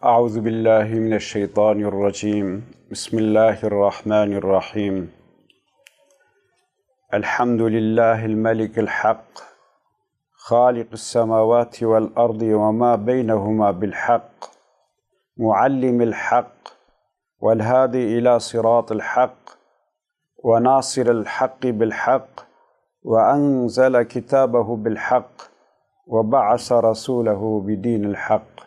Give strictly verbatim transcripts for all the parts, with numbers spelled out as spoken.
أعوذ بالله من الشيطان الرجيم. بسم الله الرحمن الرحيم. الحمد لله الملك الحق، خالق السماوات والأرض وما بينهما بالحق، معلم الحق، والهادي إلى صراط الحق، وناصر الحق بالحق، وأنزل كتابه بالحق، وبعث رسوله بدين الحق،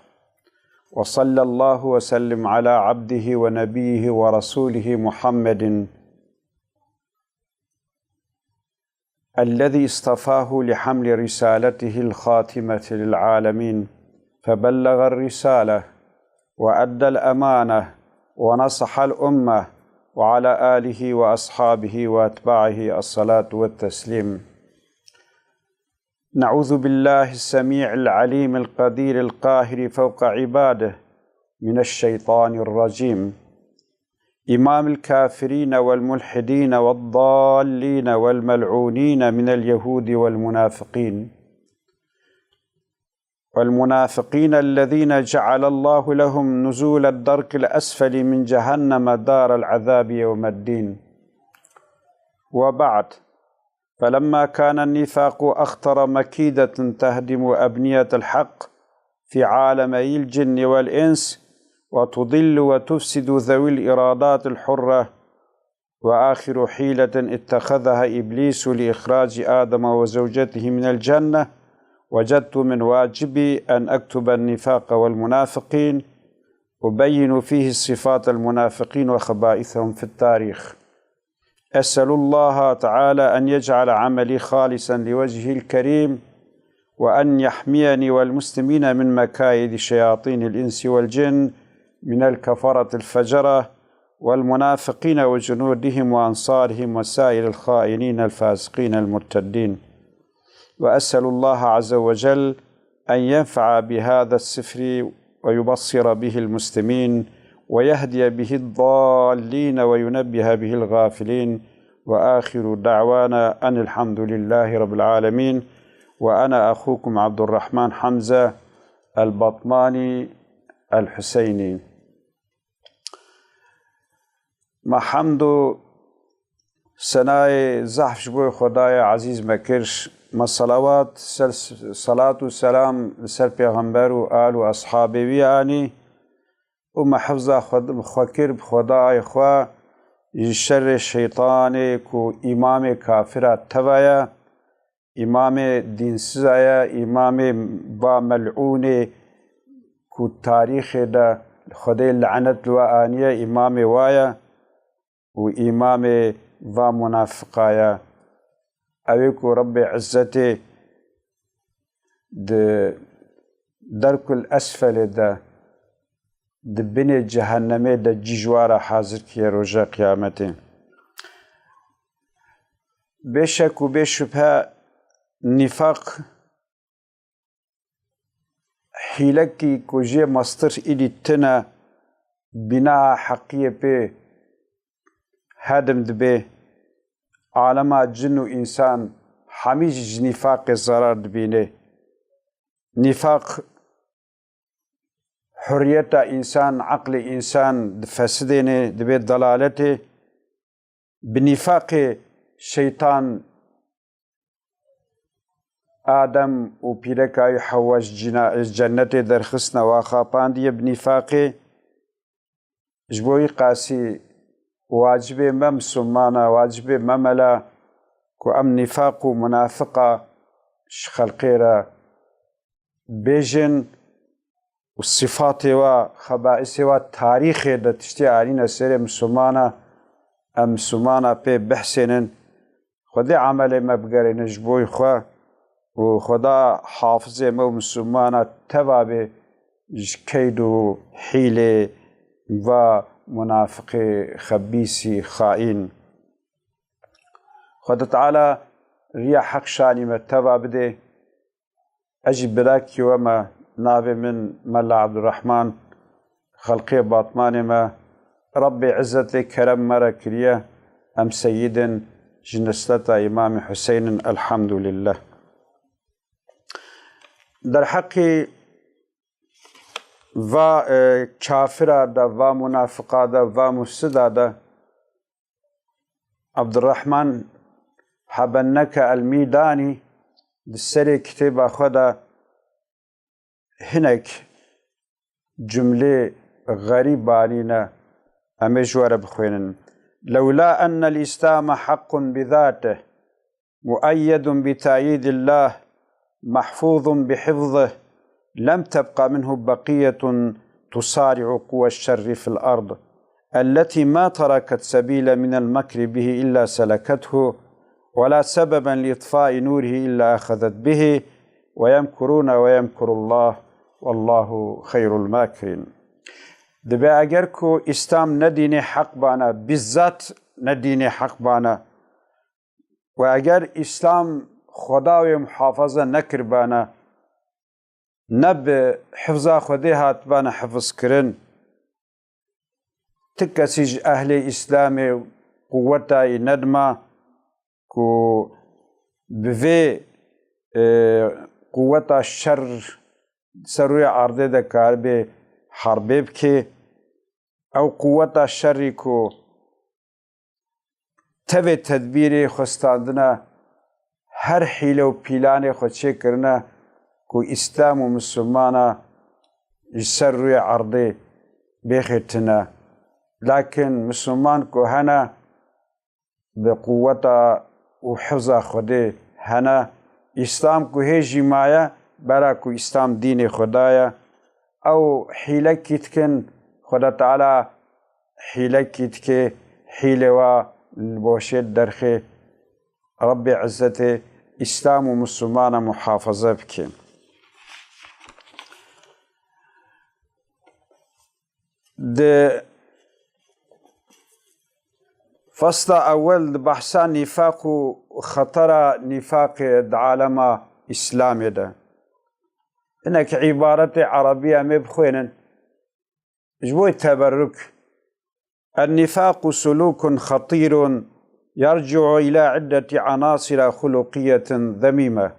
وصلى الله وسلم على عبده ونبيه ورسوله محمد الذي اصطفاه لحمل رسالته الخاتمة للعالمين، فبلغ الرسالة وأدى الأمانة ونصح الأمة، وعلى آله وأصحابه وأتباعه الصلاة والتسليم. نعوذ بالله السميع العليم القدير القاهر فوق عباده من الشيطان الرجيم، إمام الكافرين والملحدين والضالين والملعونين من اليهود والمنافقين، والمنافقين الذين جعل الله لهم نزول الدرك الأسفل من جهنم دار العذاب يوم الدين. وبعد، فلما كان النفاق أخطر مكيدة تهدم أبنية الحق في عالمي الجن والإنس، وتضل وتفسد ذوي الإرادات الحرة، وآخر حيلة اتخذها إبليس لإخراج آدم وزوجته من الجنة، وجدت من واجبي أن أكتب النفاق والمنافقين، أبين فيه صفات المنافقين وخبائثهم في التاريخ. أسأل الله تعالى أن يجعل عملي خالصا لوجهه الكريم، وأن يحميني والمسلمين من مكايد شياطين الإنس والجن من الكفرة الفجرة والمنافقين وجنودهم وأنصارهم وسائر الخائنين الفاسقين المرتدين. وأسأل الله عز وجل أن ينفع بهذا السفر ويبصر به المسلمين ويهدي به الضالين وينبه به الغافلين. وآخر دعوانا أن الحمد لله رب العالمين. وأنا أخوكم عبد الرحمن حمزة البطماني الحسيني. Me hemd û senayê zehf ji bo Xwedayê ezîz me kir. Me selawat, sel-, selat û selam li ser Pêxember û al û eshabê wî anî û me hifza xwe, xwe kir bi Xwedayê xwe ji şerê şeytanê ku îmamê kafira teva ye. Îmamê dînsiza ye, îmamê va melûnê ku tarîxê de Xwedê lenet li we aniye, îmamê wa ye û îmamê va munafiqa ye. Ew ê ku Rebbê Izzetê di derkul esfelê de, di binê cehennemê de cî ji wa re hazir kiye roja qiyametê. Bê şek û bê şubhe nîfaq hîlekî ku jê mastir îdî tune, bîna heqiyê pê hedim dibe. Alema cin û însan hemî jî ji nîfaqê zerar dibîne. Nîfaq hurriyeta însan, eqlê însan difesidêne, dibe delaletê. Bi nîfaqê şeytan Adem û pîreka wî Hewa ji cîna-, ji cennetê derxistine, wa xapandiye bi nîfaqê. Ji bo wî qasî wacibê me misilmana, wacibê me mela ku em nîfaq û munafiqa ji xelqê re bêjin û sifatê wa, xebaisê wa tarîxê de tiştê anîne serê misilmana, em misilmana pê bihsênin. Xwedê emelê me bigerîne ji bo xwe û Xweda hafizê me û misilmana teva be ji keyd û hîlê va munafiqê xebîsî xaîn. Xwedê Teala riya heq şanî me teva bide. Ez jî birakî we me, navê min Mela Ebdurrehman, xelqê Batmanê me. Rebbê Izzetê kerem me re kiriye, em seyîd in, ji nisleta Îmamê Huseynin, elhamdulillah. Derheqê va, e, kafira de, va munafiqa de, va mufsida de. Abdurrahman Habenneke el-Mîdanî di serê kitêba xwe de hinek cumlê xerîb anîne, em ê ji we re bixwînin. "Lewla ennel Îslame heqqun bi zatih, mueyyedun bi tayîdillah, mahfûzun bi hifzih, lem tebqa minhu beqiyetun tusari'u quwweş şerri fil ard, elletî ma teraket sebîle minel mekri bihi illa selekethu, ve la sebeben li itfai nurihi illa axezet bihi, ve yemkurûne ve yemkurullah, vallahu xeyrul makirin." Dibe eger ku Îslam ne dînê heq bana, bizzat ne dînê heq bana, û eger Îslam Xweda wê muhafaza nekiribana, ne bi hifza Xwedê hatibana hifzkirin, ti kesî ji ehlê Îslamê quweta wî nedima ku bi vê, e, quweta şer ser rûyê erdê de karibe herbê bike. Ew quweta şerî ku tevê tedbîrê xwe standine, her hîle û pîlanê xwe çêkirine ku Îslam û Misilmana ji ser rûyê erdê bêxê tune. Lakin Misilman ku hene, bi quweta û hifza Xwedê hene. Îslam ku hê jî maye, bera ku Îslam dînê Xweda ye. Ew hîlekî dikin, Xweda Teala hîlekî dike, hîlê wa li boşê derxê. Rebbê Izzetê Îslam û Misilmana muhafaza bike. Di fasla ewel di behsa nîfaq û xetera nîfaqê di alema Îslamê de. Hinek îbaretê erebî em ê bixwênin. Ji bo teberruk. النفاق سلوك خطير يرجع إلى عدة عناصر خلقية ذميمة.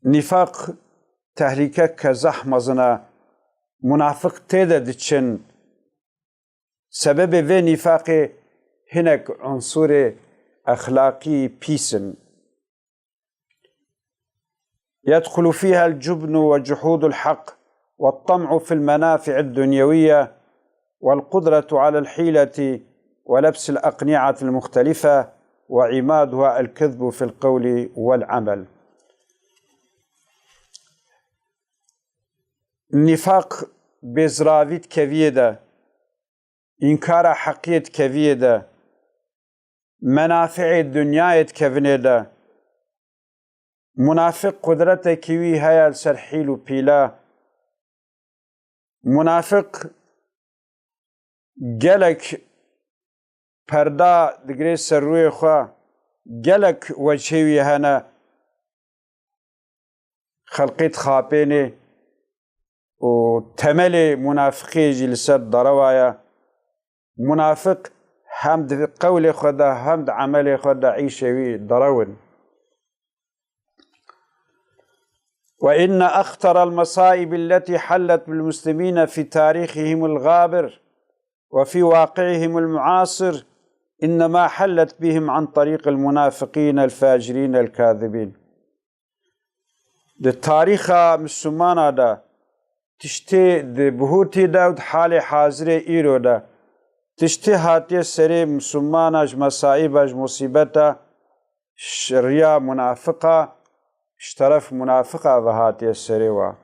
Nîfaq tehlîkeke zehf mezin e. Munafiq tê de diçin. Sebebê vê nîfaqê hinek unsurê exlaqî pîs in. يدخل فيها الجبن وجحود الحق والطمع في المنافع الدنيوية والقدرة على الحيلة ولبس الأقنعة المختلفة وعمادها الكذب في القول والعمل. Nîfaq bêziravî dikeviyê de, înkara heqiyê dikeviyê de, menafi'ê dinyayê dikevinê de. Munafiq qudretekî wî heye li ser hîl û pîle. Munafiq gelek perda digirê ser rûyê xwe, gelek wecihê wî hene. Xelqê dixapênê û temelê munafiqiyê jî li ser derewa ye. Munafiq hem di qewlê xwe de hem di emelê xwe de îşê wî derew in. وإن أخطر المصائب التي حلت بالمسلمين في تاريخهم الغابر وفي واقعهم المعاصر إنما حلت بهم عن طريق المنافقين الفاجرين الكاذبين. Di tarîxa Mislimana de tiştê di bihûtî de û di halê hazirê îro de tiştê hatiye serê Mislimana ji mesaîba, ji musîbeta ji riya munafiqa, ji teref munafiqa ve hatiye serê wa.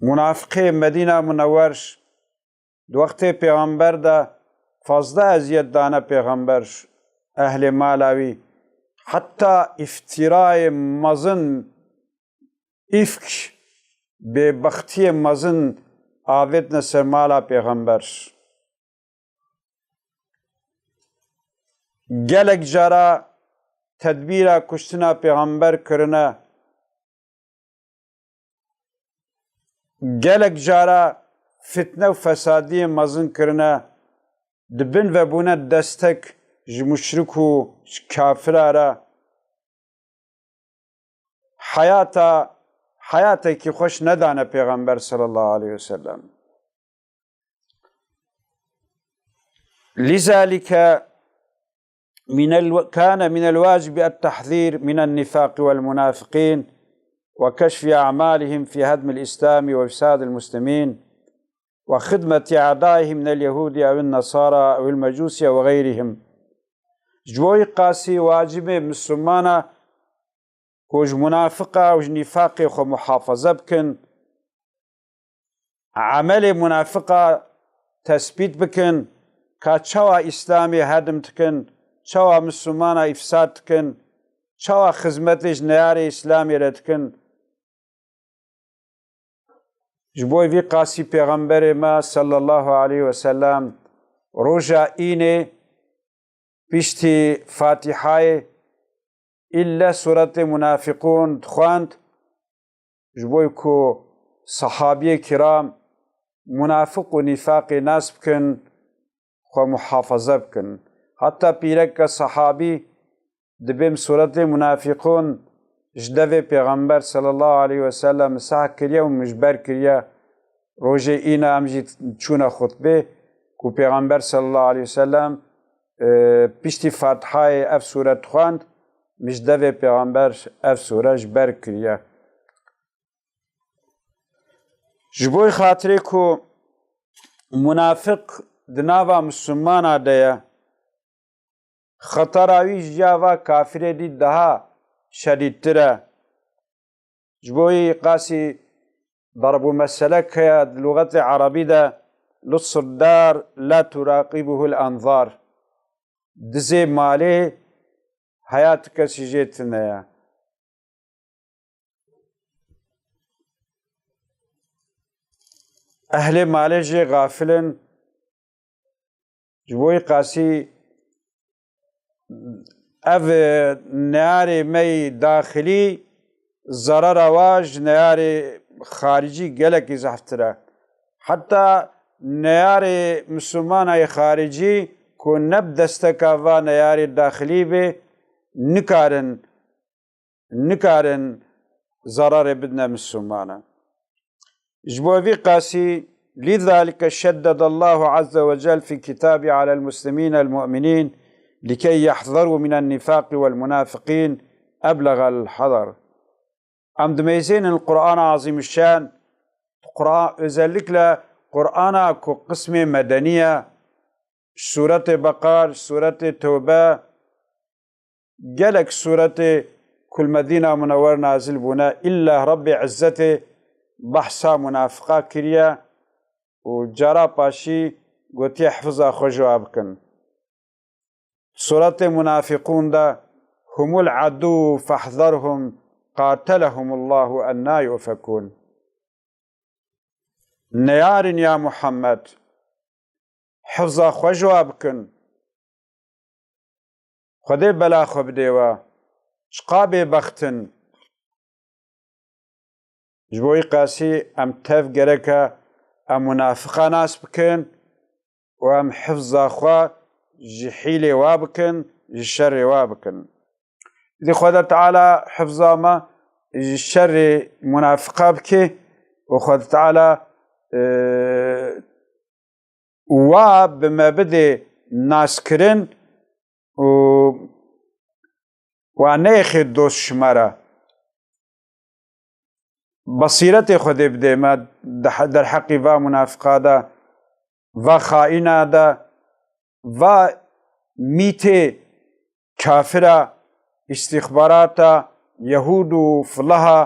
Munafiqê Medîna Munewwer Di wextê pêxember de fazla eziyet dane pêxember, ehlê mala wî. Heta îftîrayê mezin, îfk, bêbextiyê mezin avêtine ser mala pêxember. Gelek cara tedbîra kuştina pêxember kirine. Gelek cara fitne û fesadiyê mezin kirine, di bin ve bûne destek ji muşrik û ji kafira re. Heyata Heyatekî xweş nedane Pêxember sallallahu aleyhi ve sellem. لذلك من الو-، كان من الواجب التحذير من النفاق والمنافقين وكشف أعمالهم في هدم الإسلام وإفساد المسلمين وخدمة أعدائهم من اليهود أو النصارى أو المجوس وغيرهم. Ji bo wî qasî wacibê Mislimana ku ji munafiqa û ji nîfaqê xwe muhafaza bikin, emelê munafiqa tespît bikin, ka çawa Îslamê hedim dikin, çawa Mislimana îfsad dikin, çawa xizmetê ji neyarê Îslamê re dikin. Ji bo vî qasî Pêxemberê me sallallahu aleyhi ve sellem roja înê piştî Fatîhayê îlle sûretê Munafiqûn dixwend, ji bo ku sehabiyê kiram munafiq û nîfaqê nas bikin, xwe muhafaza bikin. Heta pîreke sehabî dibê min sûretê Munafiqûn ji devê Pêxember sallallahu aleyhi ve sellem sah kiriye û min ji ber kiriye. Rojê îna em jî çûne xutbê ku Pêxember sallallahu aleyhi ve sellem, e, piştî Fatihayê ev sûret xwend, min ji devê Pêxember ev sûre ji ber kiriye. Ji bo xatirê ku munafiq di nava Mislimana de ye, xetera wî ji ya va kafirê dî daha şedîdtir e. Ji bo wî qasî darb û meselek heye di lûxetê erebî de, لص الدار لا تراقبه الأنظار. Dizê malê heya ti kesî jê tune ye. Ehlê malê jê xafil in. Ji bo wî qasî ev, e, neyarê me yî daxilî zerera wa ji neyarê xaricî gelekî zehftir e. Heta neyarê Mislimana yê xaricî ku ne bi desteka va neyarê daxilî bê, nikarin nikarin zerarê bidine Mislimana. Ji bo vî qasî, لذلك شدد الله عز وجل في كتابه على المسلمين المؤمنين لكي يحذروا من النفاق والمنافقين أبلغ الحذر. Em dimeyzênin Qur'ana Azîmuşşan, Qur'an, özellikle Qur'ana ku qismê medeniye, Sûretê Beqar, Sûretê Tewbe, gelek sûretê ku li Medîna Munewwer nazil bûne, îlla Rebbê Izzetê behsa munafiqa kiriye û cara paşî gotiye, hifza xwe ji wa bikin. Sûretê Munafiqûn de, هم العدو فاحذرهم قاتلهم الله أنى يؤفكون. Neyar in ya Muhammed, hifza xwe ji wa bikin. Xwedê bela xwe bidê we. Çiqa bêbext in. Ji bo wî qasî em tev gereke em munafiqa nas bikin û em hifza xwe ji hîlê wa bikin, ji şerê wa bikin. Dî Xweda Teala hifza me ji şerê munafiqa bike û Xweda Teala, e, wa bi me bidê naskirin û wa neyêxê dost ji me re. Besîretê Xwedê bidê me de-, derheqî va munafiqa de, va xaîna de, va mîtê kafira, îstîxbarata yehûd û filaha.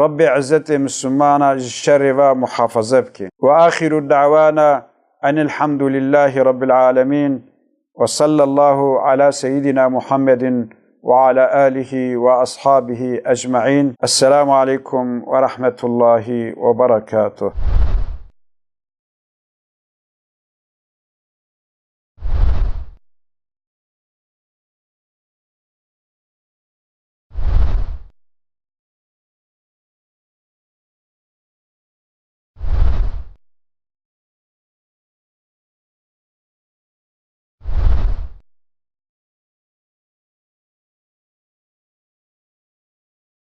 Rebbê Izzetê Mislimana ji şerê ve muhafaze bike. Ve axiru da'wana enil hamdülillahi rabbil alemin. Ve sallallahu ala seyyidina Muhammedin ve ala alihi ve ashabihi ecmaîn. Esselamu aleykum ve rahmetullahi ve berekatuh.